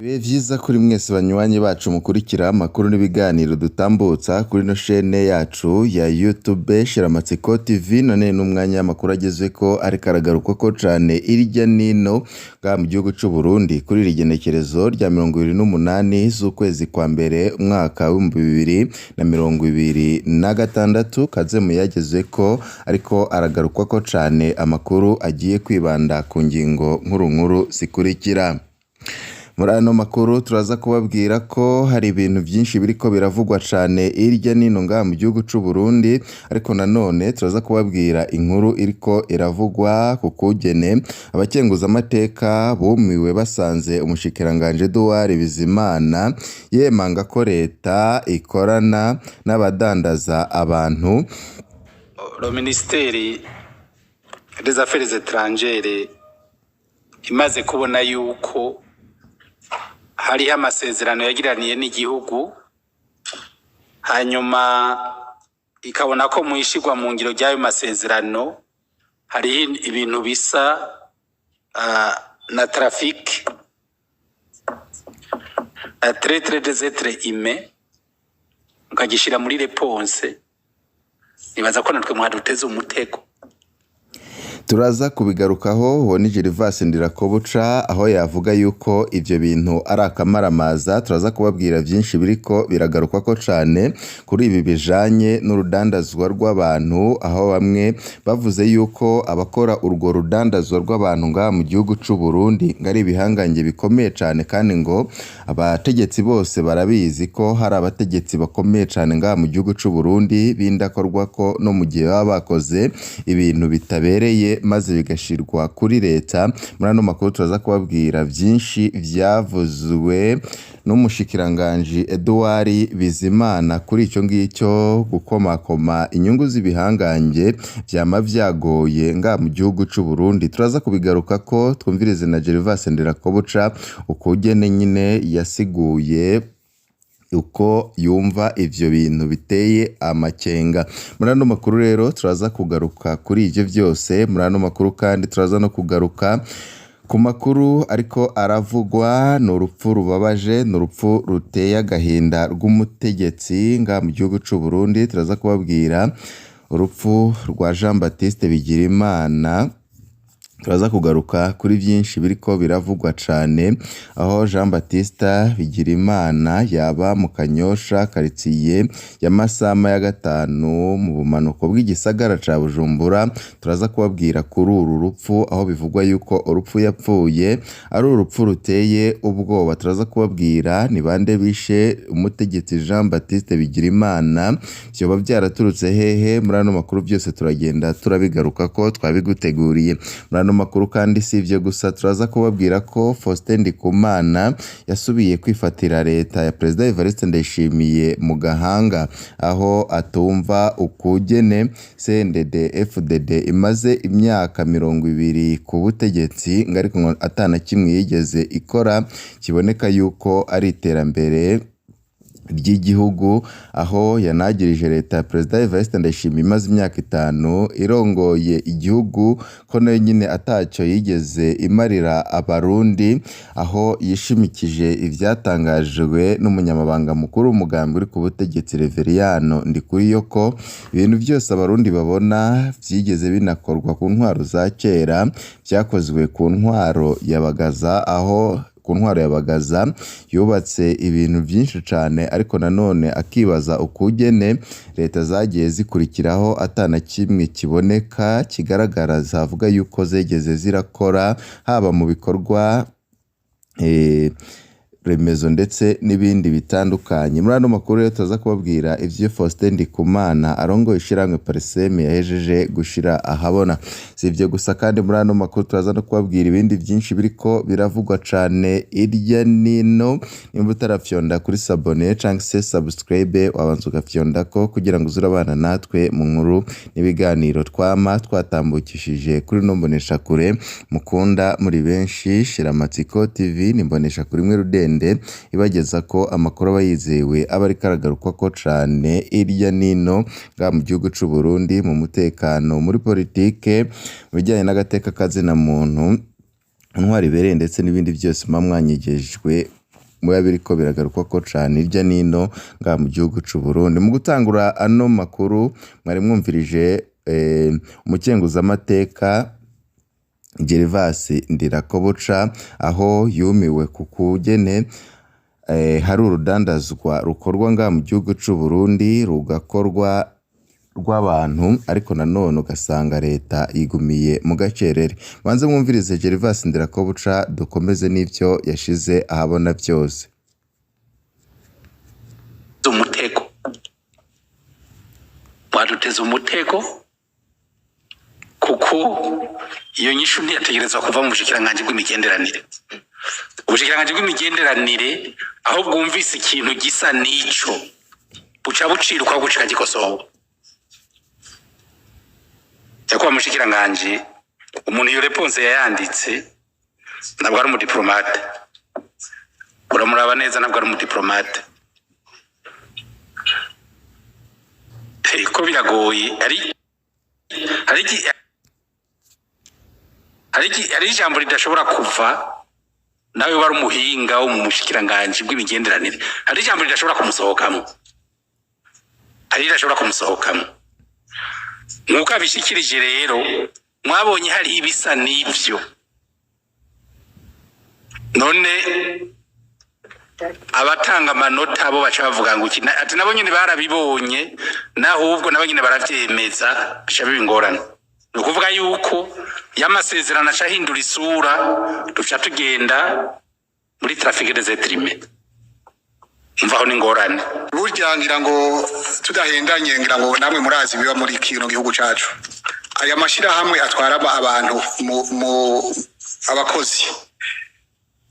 Ibihe vyiza kuri mwese banywanyi bacu mukurikira amakuru n'ibiganiro dutambutsa kuri ino shene yacu ya YouTube Shiramatsiko TV. None n'umwanya w'amakuru agezweko ariko aragarukwako cane irya nino ngaha mu gihugu c'u Burundi kuri iri genekerezo rya 28 z'ukwezi kwa mbere umwaka w'2026. Kaze muyagezweko ariko aragarukwako cane, amakuru agiye kwibanda ku ngingo nkuru nkuru zikurikira. Muri ano makuru turaza kubabwira ko hari ibintu vyinshi biriko biravugwa cane hirya nino ngaha mu gihugu c'u Burundi, ariko nanone turaza kubabwira inkuru iriko iravugwa ku kugene abakenguzamateka bumiwe basanze umushikiranganji Edouard Bizimana yemanga ko leta ikorana n'abadandaza abantu. Le ministère des Affaires étrangères imaze kubona yuko hariho amasezerano yagiraniye n'igihugu, hanyuma ikabona ko mu ishirwa mu ngiro ry'ayo masezerano hariho ibintu bisa na trafic na traite des êtres humains, mukagishira muri réponse, nibaza ko natwe mwaduteze umutego. Turaza kubigarukaho. Uwo ni Gervas Ndirakobuca, aho yavuga yuko ivyo bintu ari akamaramaza. Turaza kubabwira vyinshi biriko biragarukwako cane kuri ibi bijanye n'urudandazwa rw'abantu, aho bamwe bavuze yuko abakora urwo rudandazwa rw'abantu ngaha mu gihugu c'u Burundi ngo ari ibihangange bikomeye cane, kandi ngo abategetsi bose barabizi ko hari abategetsi bakomeye cane ngaha mu gihugu c'u Burundi b'indakorwako no mu gihe baba bakoze ibintu bitabereye maze bigashirwa kuri leta. Muri ano makuru turaza kubabwira vyinshi vyavuzwe n'umushikiranganji Edouard Bizimana kuri ico ngicyo. Gukomakoma inyungu z'ibihangange vyama vyagoye nga mu gihugu c'u Burundi, turaza kubigarukako. Twumvirize na Gervas Ndirakobuca ukugene nyine yasiguye uko yumva ivyo bintu biteye amakenga. Muri ano makuru rero turaza kugaruka kuri ivyo vyose. Muri ano makuru kandi turaza no kugaruka ku makuru ariko aravugwa. Ni urupfu rubabaje, ni urupfu ruteye agahinda rw'umutegetsi nga mu gihugu c'u Burundi. Turaza kubabwira urupfu rwa Jean Baptiste Bigirimana. Turaza kugaruka kuri vyinshi biriko biravugwa cane, aho Jean Baptiste Bigirimana yaba mu Kanyosha, karitsiye ya Masama ya gatanu, mu bumanuko bw'igisagara ca Bujumbura. Turaza kubabwira kuri uru rupfu, aho bivugwa yuko urupfu yapfuye ari urupfu ruteye ubwoba. Turaza kubabwira ni bande bishe umutegetsi Jean Baptiste Bigirimana, vyoba vyaraturutse hehe? Muri ano makuru vyose turagenda turabigarukako, twabiguteguriye. Muri ano makuru kandi si ivyo gusa, turaza kubabwira ko Faustin Ndikumana yasubiye kwifatira leta ya Perezida Evariste Ndayishimiye mu gahanga, aho atumva ukugene CNDD FDD imaze imyaka 20 ku butegetsi ngo ariko ngo atana kimwe yigeze ikora kiboneka yuko ari iterambere ry'igihugu, aho yanagirije leta ya Perezida Evariste Ndayishimiye imaze imyaka 5 irongoye igihugu ko nayo nyine ataco yigeze imarira abarundi, aho yishimikije ivyatangajwe n'umunyamabanga mukuru w'umugambi uri ku butegetsi Reveriyano Ndikuriyo, ko ibintu vyose abarundi babona vyigeze binakorwa ku ntwaro za kera, vyakozwe ku ntwaro ya Bagaza, aho ku ntwaro ya Bagaza yubatse ibintu vyinshi cane, ariko nanone akibaza ukugene leta zagiye zikurikiraho atana kimwe kiboneka kigaragara zavuga yuko zegeze zirakora, haba mu bikorwa remezo ndetse n'ibindi bitandukanye. Muri ano makuru rero turaza kubabwira ivyo Faustin Ndikumana arongoye ishirahamwe Parsem yahejeje gushira ahabona. Si ivyo gusa kandi, muri ano makuru turaza no kubabwira ibindi vyinshi biriko biravugwa cane irya nino. Nimba utarafyonda kuri s'abonner canke se subscribe, wabanza ugafyondako kugira ngo uze urabana natwe mu nkuru n'ibiganiro twama twatambukishije kuri ino mboneshakure mukunda muri benshi, Shiramatsiko TV. Ni imboneshakure imwe rudende ibageza ko amakuru aba yizewe, aba ariko aragarukwako cane irya nino ngaha mu gihugu c'u Burundi, mu mutekano, muri politike, mu bijanye n'agateka kazina muntu, intwaro ibereye ndetse n'ibindi vyose muba mwanyegejwe. Biba biriko biragarukwako cane hirya nino ngaha mu gihugu c'u Burundi. Mu gutangura ano makuru mwari mwumvirije umukenguzamateka Gervas Ndirakobuca, aho yumiwe ku kugene hari urudandazwa rukorwa ngaha mu gihugu c'u Burundi, rugakorwa rw'abantu, ariko nanone ugasanga leta yigumiye mu gacerere. Banze mwumvirize Gervas Ndirakobuca, dukomeze n'ivyo yashize ahabona vyose. Umutego waduteze umutego, kuko iyo nyishu ntiyategerezwa kuva mu bushikiranganji bw'imigenderanire. Ubushikiranganji bw'imigenderanire aho bwumvise ikintu gisa n'ico, buca buciruka gucika gikosowe. Nyakubahwa mushikiranganji, umuntu iyo réponse yayanditse ntabwo ari umudiplomate. Uramuraba neza, ntabwo ari umudiplomate. Ko biragoye, hari ijambo ridashobora kuva, nawe wari umuhinga wo mu bushikiranganji bw'imigenderanire, hari ijambo ridashobora kumusohokamo, hari ridashobora kumusohokamo nk'uko abishikirije. Rero mwabonye hari ibisa n'ivyo. None abatanga amanota bo baca bavuga ngo iki? Ati nabo nyene barabibonye, nahubwo nabo nyene baravyemeza, bica biba ingorane. Ni ukuvuga yuko y'amasezerano aca ahindura isura, duca tugenda muri trafic des êtres humains. Umvaho n'ingorane. Burya ngira ngo tudahendanye, ngira ngo namwe murazi biba muri kino gihugu cacu. Aya mashirahamwe atwara abantu mu abakozi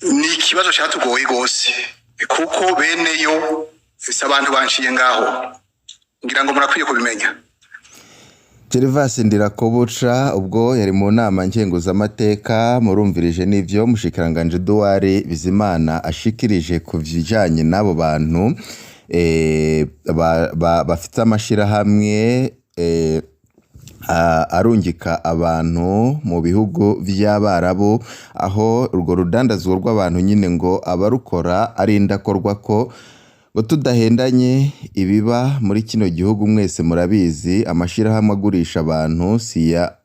ni ikibazo catugoye gose, kuko beneyo si abantu banciye ngaho. Ngira ngo murakwiye kubimenya. Gervas Ndirakobuca ubwo yari mu nama nkenguzamateka, murumvirije n'ivyo mushikiranganje Edouard Bizimana ashikirije ku bijanye n'abo bantu bafite amashirahamwe arungika abantu mu bihugu vy'Abarabu, aho urwo rudandazwa rw'abantu nyine ngo abarukora ari indakorwako. Ngo tudahendanye, ibiba muri kino gihugu mwese murabizi. Amashirahamwe agurisha abantu siya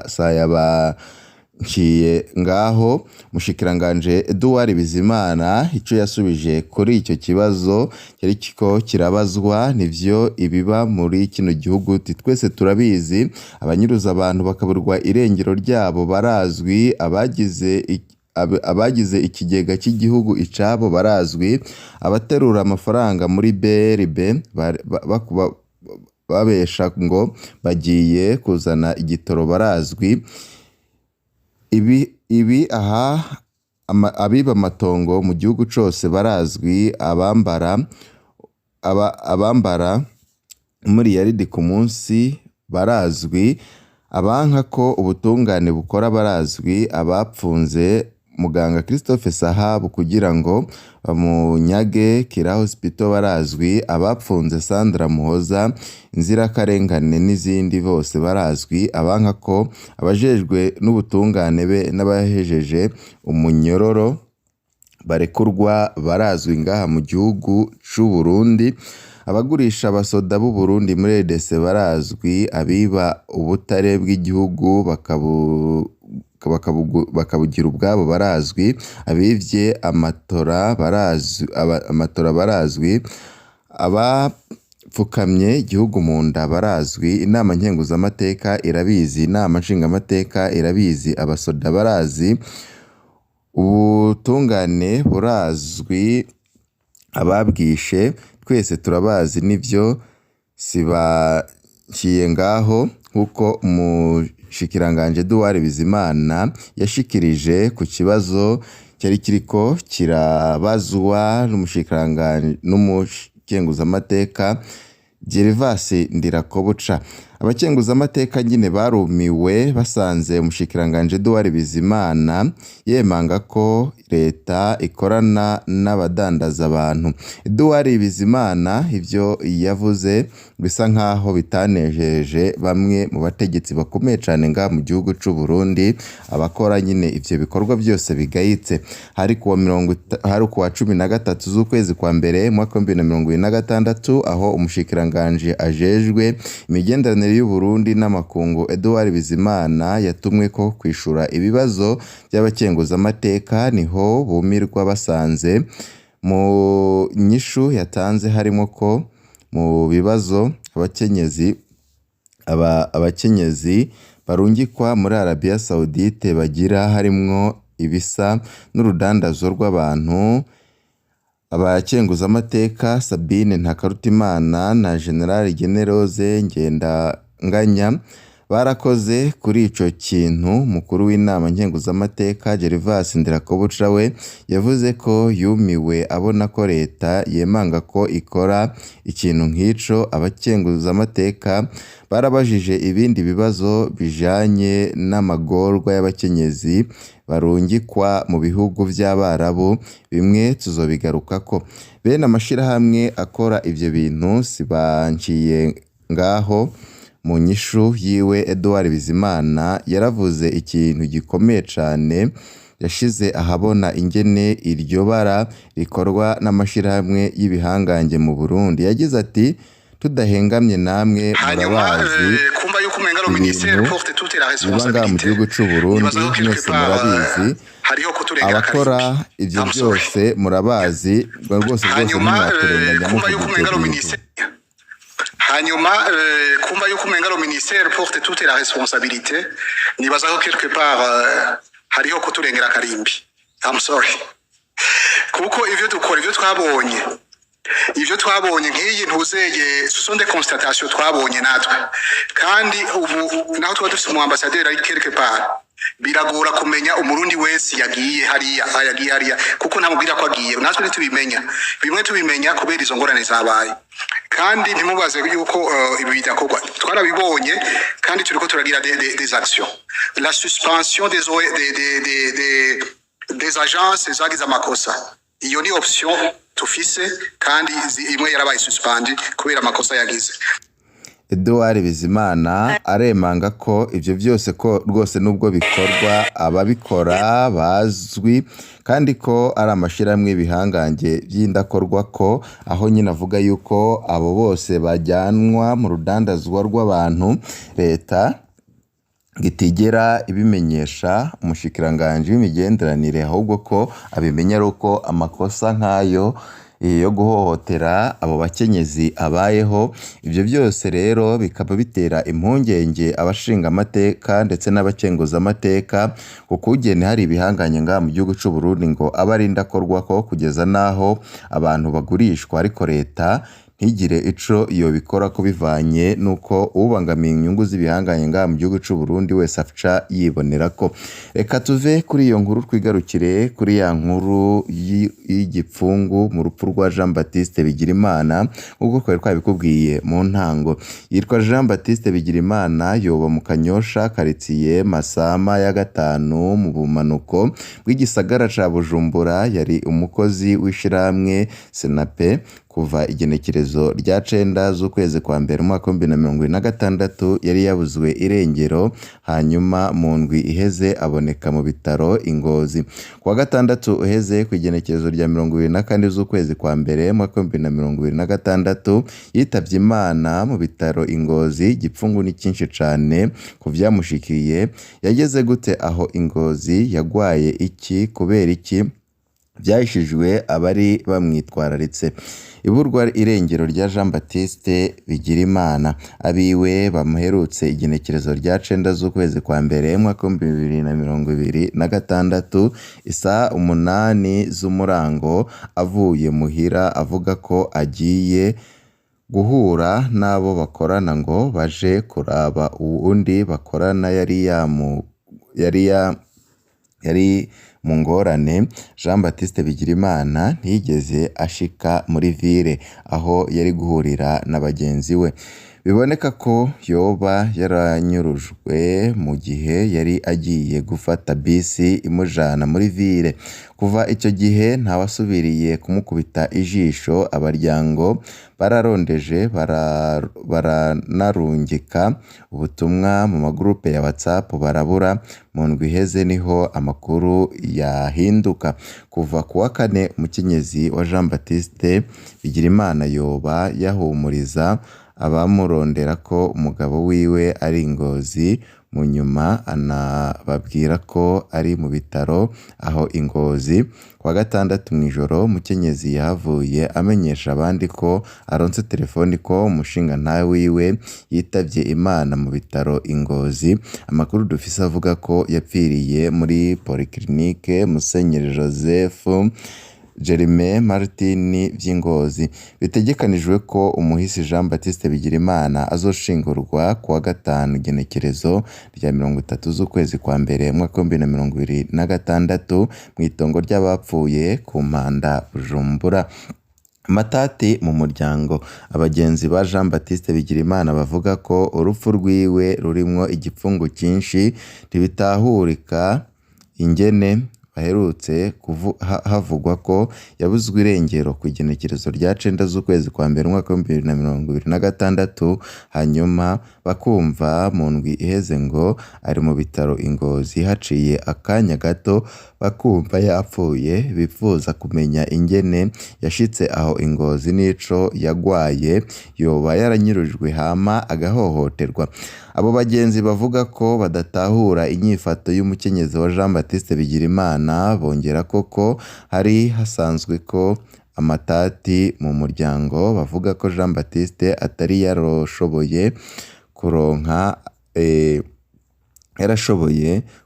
sayabanciye ngaho. Mushikiranganje Edouard Bizimana ico yasubije kuri ico kibazo cyari kiko kirabazwa, nivyo ibiba muri kino gihugu uti twese turabizi. Abanyuruza abantu bakaburwa irengero ryabo barazwi, abagize ikigega cy'igihugu icabo barazwi, abaterura amafaranga muri BRB babesha ngo bagiye kuzana igitoro barazwi. Ibi aha abiba amatongo mu gihugu cose barazwi, abambara umuriyaridi ku munsi barazwi, abanka ko ubutungane bukora barazwi, abapfunze muganga Christophe Sahabu kugira ngo bamunyage Kira Hospital barazwi, abapfunze Sandra Muhoza inzirakarengane n'izindi bose barazwi, abanka ko abajejwe n'ubutungane be n'abahejeje umunyororo barekurwa barazwi ngaha mu gihugu c'u Burundi, abagurisha abasoda b'u Burundi muri RDC barazwi, abiba ubutare bw'igihugu bakabugira ubwabo barazwi, abivye amatora barazwi, amatora barazwi, abapfukamye igihugu mu nda barazwi, inama nkenguzamateka irabizi, inama nshingamateka irabizi, abasoda barazi, ubutungane burazwi, ababwishe twese turabazi, nivyo sibanciye ngaho. Nk'uko umushikiranganje Edouard Bizimana yashikirije ku kibazo cyari kiriko kirabazwa n'umushikiranganji n'umukenguzamateka. Gervas Ndirakobuca. Abakenguzamateka nyine barumiwe basanze umushikiranganji Edouard Bizimana yemanga ko leta ikorana n'abadandaza abantu. Edouard Bizimana ivyo yavuze bisa nkaho bitanejeje bamwe mu bategetsi bakomeye cane ngaha mu gihugu c'u Burundi, abakora nyine ivyo bikorwa byose bigayitse. Hari kuwa 13 z'ukwezi kwa mbere mwaka wa 2026, aho umushikiranganji ajejwe imigenderanire y'u Burundi n'amakungu Edouard Bizimana yatumwe ko kwishura ibibazo by'abakenguzamateka, niho bumirwa basanze mu nyishu yatanze harimo ko mu bibazo abakenyezi barungikwa muri Arabia Saoudite bagira harimwo ibisa n'urudandazo rw'abantu. Abakenguzamateka Sabine Ntakarutimana na General Generose Ngendanganya barakoze kuri ico kintu. Umukuru w'inama nkenguzamateka Gervas Ndirakobuca we yavuze ko yumiwe abona ko leta yemanga ko ikora ikintu nk'ico. Abakenguzamateka barabajije ibindi bibazo bijanye n'amagorwa y'abakenyezi barungikwa mu bihugu vy'Abarabu, bimwe tuzobigarukako. Bene amashirahamwe akora ivyo bintu sibanciye ngaho. Mu nyishu yiwe Edouard Bizimana yaravuze ikintu gikomeye cane, yashize ahabona ingene iryo bara rikorwa n'amashirahamwe y'ibihangange mu Burundi. Yagize ati: tudahengamye namwe Hanyuma murabazi kumva yuko umenga le ministère ibintu porte toute la biba ngaha mu responsabilité, gihugu c'u Burundi, nibaza ko quelque mwese part murabizi. hariho kuturengera Abakora akarimbi. ivyo I'm sorry. byose murabazi rwose rwose, Hanyuma ntimwaturenganya kumva muvuga yuko ivyo umenga le bintu. ministère, hanyuma kumva yuko umenga le ministère porte toute la responsabilité, nibaza ko quelque part hariho kuturengera akarimbi. I'm sorry, kuko ivyo dukora, ivyo twabonye nk'iyi ntuzeye, ce sont des constatations twabonye natwe. Kandi ubu naho tuba dufise umu ambassadeur ari quelque part, biragora kumenya Umurundi wese yagiye hariya, yagiye hariya, kuko ntamubwira ko agiye. Natwe ntitubimenya, bimwe tubimenya kubera izo ngorane zabaye. Kandi ntimubaze yuko ibi bidakorwa, twarabibonye kandi turiko turagira des actions, la suspension des, O- des, des, des, des, des agences zagize amakosa. Iyo ni option tufise, kandi imwe yarabaye suspendue kubera amakosa yagize. Edouard Bizimana aremanga ko ivyo byose ko rwose nubwo bikorwa ababikora bazwi, kandi ko ari amashirahamwe y'ibihangange by'indakorwa, ko aho nyine avuga yuko abo bose bajyanwa mu rudandazwa rw'abantu leta itigera ibimenyesha umushikiranganji w'imigenderanire, ahubwo ko abimenya ari uko amakosa nk'ayo yo guhohotera abo bakenyezi abayeho. Ibyo byose rero bikaba bitera impungenge abashingamateka ndetse n'abakenguzamateka ku kugene hari ibihanganye ngaha mu gihugu c'u Burundi ngo abe ari indakorwako, kugeza n'aho abantu bagurishwa, ariko leta ntigire ico yobikora ko bivanye nuko ubangamiye inyungu z'ibihanganye ngaha mu gihugu c'u Burundi wese aca yibonera ko. Reka tuve kuri iyo nkuru twigarukire kuri ya nkuru y'igipfungu mu rupfu rwa Jean Baptiste Bigirimana, nk'uko twari twabikubwiye mu ntango. Yitwa Jean Baptiste Bigirimana, yoba mu Kanyosha, karitsiye Masama ya gatanu, mu bumanuko bw'igisagara ca Bujumbura. Yari umukozi w'ishirahamwe Senape. Kuva igenekerezo rya 9 z'ukwezi kwa mbere umwaka wa 2026 yari yabuzwe irengero, hanyuma mu ndwi iheze aboneka mu bitaro i Ngozi. Ku wa gatandatu uheze, ku igenekerezo rya 24 z'ukwezi kwa mbere umwaka wa 2026, yitavye Imana mu bitaro i Ngozi. Igipfungu ni cyinshi cane ku vyamushikiye. Yageze gute aho i Ngozi? Yagwaye iki? Kubera iki vyahishijwe abari bamwitwararitse? Iburwa irengero rya Jean Baptiste Bigirimana, abiwe bamuherutse igenekerezo rya 9 z'ukwezi kwa mbere umwaka wa 2026 isaha 8 z'umurango, avuye muhira avuga ko agiye guhura n'abo bakorana ngo baje kuraba uwundi bakorana yari yamu yari ya yari mu ngorane, Jean Baptiste Bigirimana ntiyigeze ashika muri ville aho yari guhurira na bagenzi we. Biboneka ko yoba yaranyurujwe mu gihe yari agiye gufata bisi imujana muri ville. Kuva ico gihe ntawasubiriye kumukubita ijisho, abaryango bararondeje baranarungika ubutumwa mu magurupe ya WhatsApp barabura, mu ndwi iheze niho amakuru yahinduka. Kuva kuwa kane umukenyezi wa Jean Baptiste Bigirimana yoba yahumuriza abamurondera ko umugabo wiwe ari i Ngozi, mu nyuma anababwira ko ari mu bitaro aho i Ngozi. Kuwa gatandatu mw'ijoro umukenyezi yahavuye amenyesha abandi ko aronse telefoni ko umushingantahe wiwe yitavye Imana mu bitaro i Ngozi. Amakuru dufise avuga ko yapfiriye muri Polyclinique Musenyeri Joseph Germain Martin vy'Ingozi. Bitegekanijwe ko umuhisi Jean Baptiste Bigirimana azoshingurwa kuwa gatanu igenekerezo rya 30 z'ukwezi kwa mbere umwaka w'2026 mw'itongo ry'abapfuye ku Mpanda Bujumbura. Amatati mu muryango. Abagenzi ba Jean Baptiste Bigirimana bavuga ko urupfu rwiwe rurimwo igipfungu cinshi, ntibitahurika ingene baherutse havugwa ko yabuzwe irengero kw'igenekerezo rya 9 z'ukwezi kwa mbere umwaka w'2026, hanyuma bakumva mu ndwi iheze ngo ari mu bitaro i Ngozi, haciye akanya gato bakumva yapfuye, bipfuza kumenya ingene yashitse aho i Ngozi n'ico yagwaye, yoba yaranyurujwe hama agahohoterwa. Abo bagenzi bavuga ko badatahura inyifato y'umukenyezi wa Jean Baptiste Bigirimana, bongerako ko hari hasanzwe ko amatati mu muryango, bavuga ko Jean Baptiste atari yarashoboye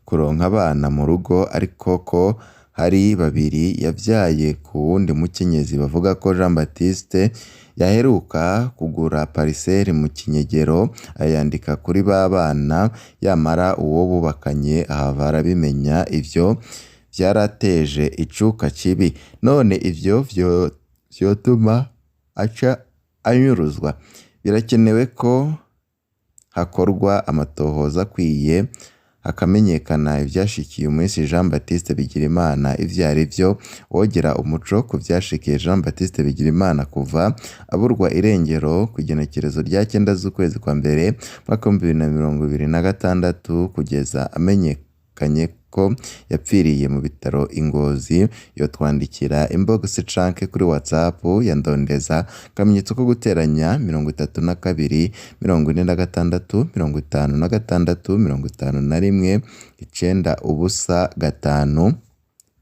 kuronka abana mu rugo, ariko ko hari babiri yavyaye ku wundi mukenyezi. Bavuga ko Jean Baptiste yaheruka kugura pariseri mu Kinyegero ayandika kuri ba bana, yamara uwo bubakanye ahava arabimenya, ivyo vyarateje icuka kibi. None ivyo vyotuma aca anyuruzwa? Birakenewe ko hakorwa amatohoza akwiye hakamenyekana ivyashikiye umuhisi Jean Baptiste Bigirimana ivyo arivyo, wogera umuco ku vyashikiye Jean Baptiste Bigirimana kuva aburwa irengero kw'igenekerezo rya 9 z'ukwezi kwa mbere umwaka w'2026 kugeza amenyekanye ko yapfiriye mu bitaro i Ngozi, yotwandikira inbox canke kuri WhatsApp ya Ndondeza akamenyetso ko guteranya 32 46 56 51 9 0 5.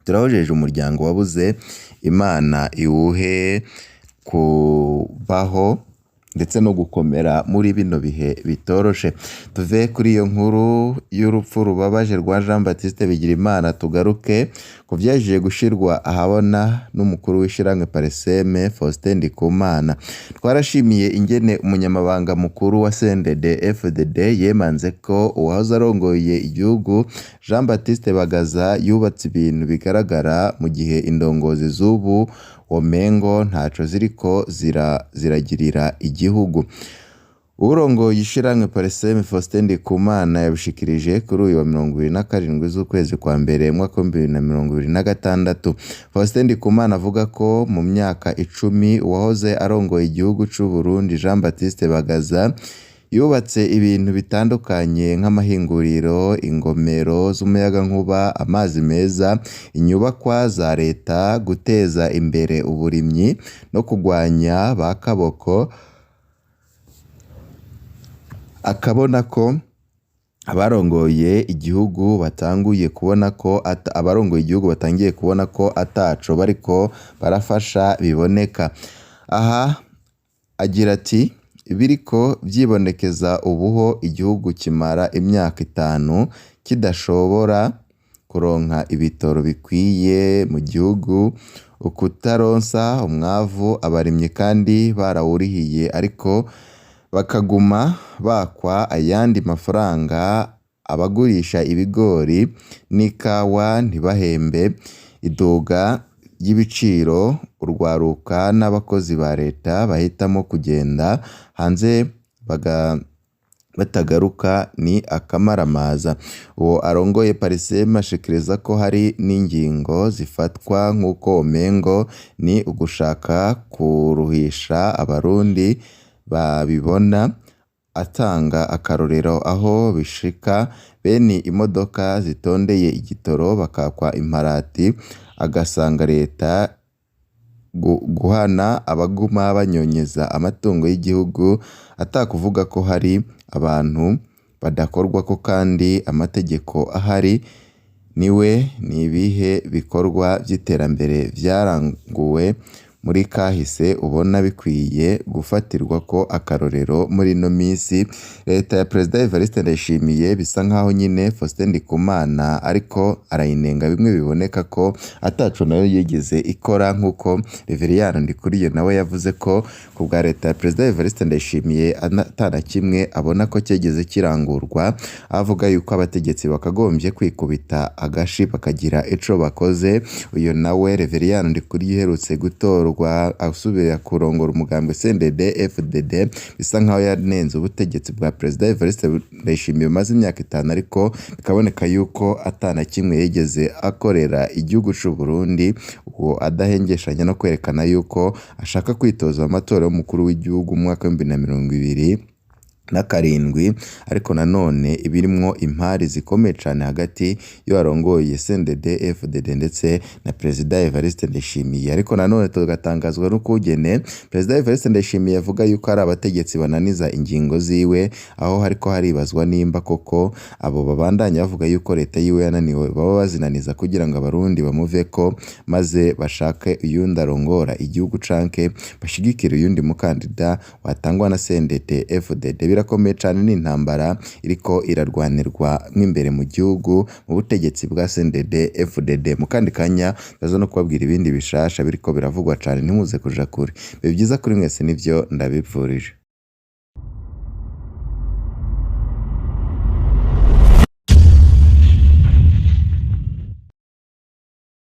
Turahojeje umuryango wabuze, Imana iwuhe kubaho ndetse no gukomera muri bino bihe bitoroshe. Tuve kuri iyo nkuru y'urupfu rubabaje rwa Jean Baptiste Bigirimana, tugaruke ku vyaje gushirwa ahabona n'umukuru w'ishirahamwe Parseme Faustin Ndikumana. Twarashimiye ingene umunyamabanga mukuru wa CNDD FDD yemanze ko uwahoze arongoye igihugu Jean Baptiste Bagaza yubatse ibintu bigaragara, mu gihe indongozi z'ubu womengo ntaco ziriko ziragirira igihugu. Uwurongoye ishirahamwe Parseme Faustin Ndikumana yabishikirije kuri uyu wa 27 z'ukwezi kwa mbere umwaka w'2026. Faustin Ndikumana avuga ko mu myaka 10 uwahoze arongoye igihugu c'u Burundi Jean Baptiste Bagaza yubatse ibintu bitandukanye nk'amahinguriro, ingomero z'umuyagankuba, amazi meza, inyubakwa za leta, guteza imbere uburimyi no kugwanya ba kaboko, akabona ko abarongoye igihugu batanguye kubona ko abarongoye igihugu batangiye kubona ko ataco bariko barafasha biboneka. Aha agira ati biriko vyibonekeza ubuho igihugu kimara imyaka 5 kidashobora kuronka ibitoro bikwiye mu gihugu, ukutaronsa umwavu abarimyi kandi barawurihiye ariko bakaguma bakwa ayandi mafaranga Abagurisha ibigori n'ikawa ntibahembe, iduga ry'ibiciro, urwaruka n'abakozi ba leta bahitamo kugenda hanze batagaruka ni akamaramaza. Uwo arongoye Parsem ashikiriza ko hari n'ingingo zifatwa nk'uko womengo ni ugushaka kuruhisha Abarundi babibona, atanga akarorero aho bishika bene imodoka zitondeye igitoro bakakwa imparati, agasanga leta guhana abaguma banyonyeza amatungo y'igihugu atakuvuga ko hari abantu badakorwako kandi amategeko ahari. Niwe nibihe bikorwa vy'iterambere vyaranguwe muri kahise ubona bikwiye gufatirwako akarorero muri ino misi? Leta ya Perezida Evariste Ndayishimiye bisa nkaho nyine Faustin Ndikumana ariko arayinenga bimwe biboneka ko ataco nayo yigeze ikora, nk'uko Reveriyani Ndikuriyo nawe yavuze ko ku bwa leta ya Perezida Evariste Ndayishimiye ata na kimwe abona ko cyigeze kirangurwa, avuga yuko abategetsi bakagombye kwikubita agashi bakagira ico bakoze. Uyu nawe Reveriyani Ndikuriyo uherutse gutorwa asubira kurongora umugambwe CNDD FDD, bisa nkaho yanenze ubutegetsi bwa Perezida Evariste Ndayishimiye bumaze imyaka 5, ariko bikaboneka yuko ata na kimwe yigeze akorera igihugu c'u Burundi, uwo adahengeshanya no kwerekana yuko ashaka kwitoza amatora y'umukuru w'igihugu mu mwaka w'2027, ariko nanone ibirimwo impari zikomeye cane hagati y'uwarongoye CNDD FDD ndetse na Perezida Evariste Ndayishimiye. Ariko nanone tugatangazwa n'ukungene Perezida Evariste Ndayishimiye avuga yuko ari abategetsi bananiza ingingo ziwe, aho hariko haribazwa nimba koko abo babandanya bavuga yuko leta yiwe yananiwe baba bazinaniza kugira ngo Abarundi bamuveko maze bashake uyundi arongora igihugu canke bashigikire uyundi mukandida watangwa na CNDD FDD. Birakomeye cane, n'intambara iriko irarwanirwa mw'imbere mu gihugu mu butegetsi bwa CNDD FDD. Mu kandi kanya ndaza no kubabwira ibindi bishasha biriko biravugwa cane, ntimuze kuja kure. Bibe vyiza kuri mwese nivyo ndabipfurije.